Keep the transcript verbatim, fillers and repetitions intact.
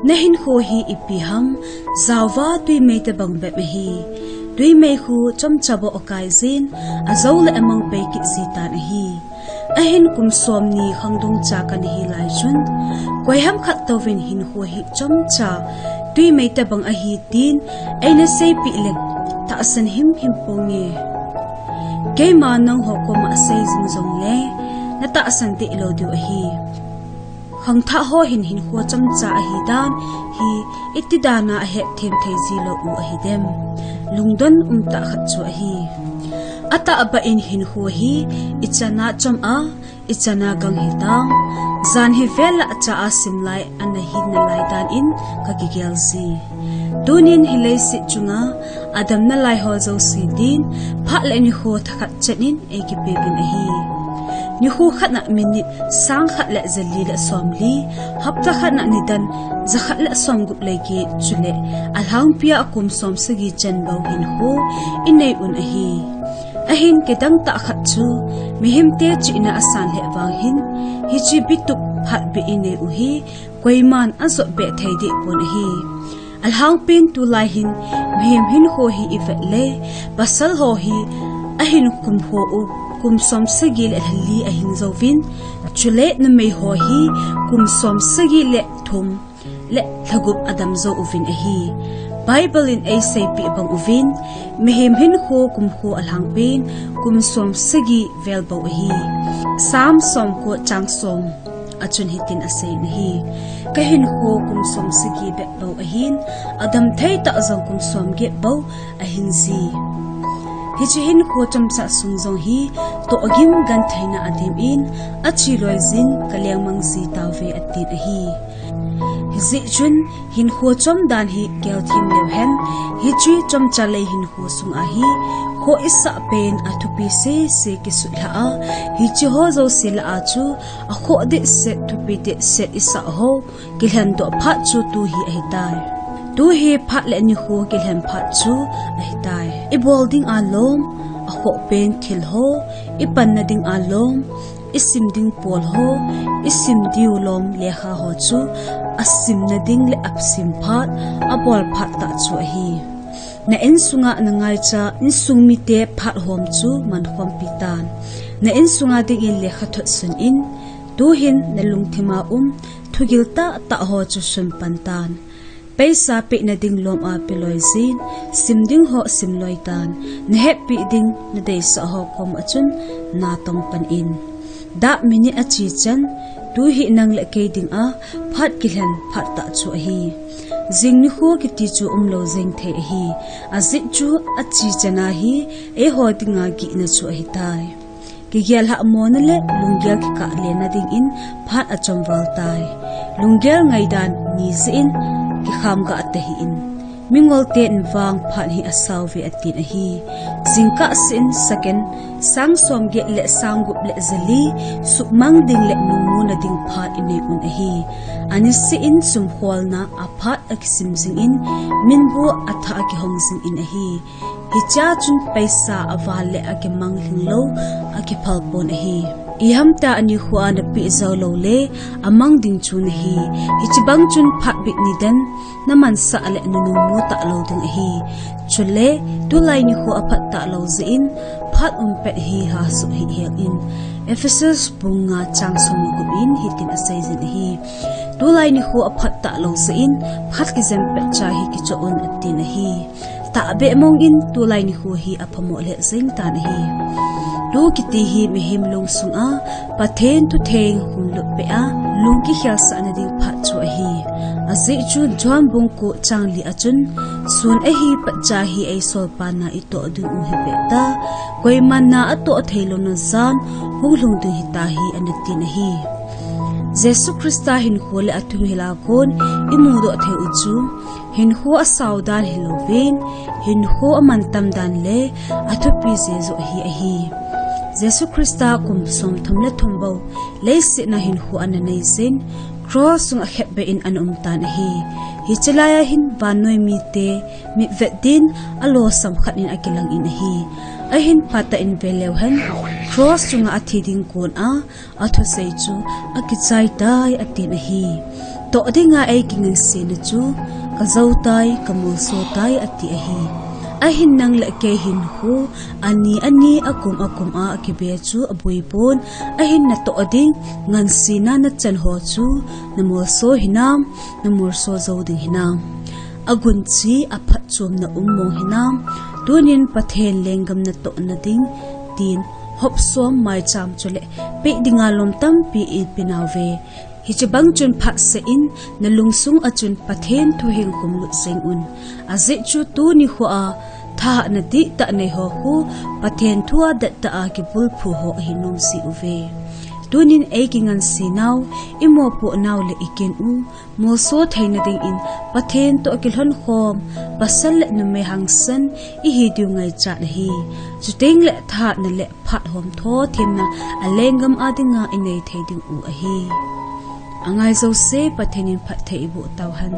Nahinkho hi ipi ham? Jaova twimei tobang bep ahi. Twimei khu chomcha bou akai jin, ajou le amang pei kit ji tan ahi. Ahin kum somni khangdong cha kana hi lai chun, koiham khat touvin hinkho hi chomcha twimei tobang ahi tin eina seipeh leng tahsan himhim ponge. Keima nangho koma sei jing jongle, natahsan deh lou diu ahi. Khangthah ho hin hinkho chomcha ahi dan hi iti dana ahet them thei ji lou u ahidem? Lungdon umtah khat chu ahi. Atahbeh in hinkho hi ichan a chom a, ichan a gang hitam? Jan hi vel a cha a sim lai ana hi nalai dan in kakigel ji. Tunin hi leiset chunga adam nalai ho jouse din, phat le nikho thakhat chan in eikipeuvin ahi. Nikho khat na minute sang khat le jali le somli, hapta khat na nidan jakhat le somgup le get, chule alhangpia kum somsagi chan bou hinkho inei un ahi. Ahin kidang tah khat chu, mihemte chihna asan lheh vang hin, hiche bitup phatbeh inei u hi koiman ajotbeh thei deh pon ahi. Alhangpin tulai hin mihem hinkho hi ivet le, pasal ho hi ahin kum ho u kum somsagi le lhali ahing jouvin, chule numei ho hi kum somsagi le thum le lhagup adam jou uvin ahi. Bible in eiseipeh bang uvin, mihem hinkho kumkho alhangpin kum somsagi vel bou ahi. Sam somko chang som a chun hitin aseiyin ahi. Kahinkho kum somsagi bep bou ahin, adam thei tah jong kum somget bou ahin ji. Hiche hinkho chomcha sung jong hi tohgim gentheina adim in, achi loi jin kalengmang ji tauve atin ahi. Hijeh chun hinkho chom dan hi gelthem leu hen, hiche chomcha lei hinkho sunga hi khoh isah pen athupi sese kisutlhah a, hiche ho jouse lah a chu akhoh dehset, thupi dehset isah ho kilhendoh phat chu tu hi ahitai. Tu hi phat le nikho kilhen phat chu ahitai. Ibol dinga lom, akhoh pen thil ho, ipanna dinga lom, isim ding pol ho, isim diu lom lekha ho chu asimna ding le asim phat, abol phat tah chu ahi. Na insunga nangaicha insung mite phat hom chu mankhompi tan. Na insunga dingin lekha thot sun in, tuhin nalungthima um thugil tahtah ho chu sun pan tan. Paisa pehna ding lom a pe loi jin, sim ding ho sim loi tan. Nahetpeh ding nadeisah ho koma chun natong pan in. Dah minute achi chan, tu hi nang le kei dinga phat kilhen phat tah chu ahi. Jing nikho kiti chu umlou jeng thei ahi. Ajeh chu achi chan a hi eiho dinga gihna chu ahitai. Kigel hahmona le lunggel kikahlena dingin phat achom val tai. Lunggel ngaidan ni jeh in kikham gah tahih in, mingol ten vang phat hi asauve atin ahi. Jingkah seh in second sang somget le sang gup le jali suhmang ding le nungmuna ding phat inei un ahi. Aniseh in sumkholna aphat akisim jingin, minbu athah akihong jingin ahi. Hichea chun paisa aval le akimang lhinglou akiphal pon ahi. Ihamtia nikho a napeh jou lou le amang ding chu nahi. Hiche bang chun phat bit nidan namansah le nanungmu talou ding ahi. Chule tulai nikho aphat talou jeh in phat umpet hi hasuh hih hel in. Ephesus bung nga chang som le gup in hitin aseijin ahi. Tulai nikho aphat talou jeh in phat kijen petcha hi kichoh un atin ahi. Tahbeh mong in tulai nikho hi aphamo lheh jeng tan ahi. Tu kiti hi mihem lungsunga Pathen thutheng hung lutpeh a lung kikhelsahna ding phat chu ahi. Ajeh chu John bung ko chang li a chun, sun ahi petcha hi eisolpa na itoh ding u hibeh ta, koiman na atoh theilouna jan hung lhung ding hitahi anatin ahi. Jesu Christa hinkho le athumhil a kon imudoh thei u chu hinkho asao dan hilouvin, hinkho amantam dan le athupi jeh joh hi ahi. Jesu Christa kum somthum le thum bou leiset a hinkho ana nei jin, cross chunga khetbeh in ana umtan ahi. Hiche laiya hin vannoi mite mitvet din alosam khat in akilang in ahi. Ahin phatah in veleu hen, cross chunga athi ding kon a athusei chu akichai tai atin ahi. toh dinga eikingansena chu, kajou tai, kamolso tai ati ahi. Ahin nang le kei hinkho, ani ani akum akum a kibe chu aboipon, ahin natoh ding ngansena nachan ho chu, namolso hinam, namolso jou ding hinam. Agunche aphatchomna um mong hinam, tunin Pathen lenggam natohna ding, tin hop som maicham chule peh dinga lom tampi ipe nauve. Hiche bang chun phatsah in, nalungsung a chun Pathen thu hin khumlut jeng un. Ajeh chu tuni khoa thahatna dihtah nei ho khu, Pathen thua dettah a kibulphu ho ahi nom jeh uve. Tunin eikingansenau, imopohnau le ikin u, molso theina dingin Pathen toh kilhonkhom, pasal le numei hangsan ihi diu ngaichat ahi. Chutengle thahatna le phat hom tho themna alenggam a dinga inei thei diu ahi. Angai jouse Pathen in phatthei eiboh tauhen.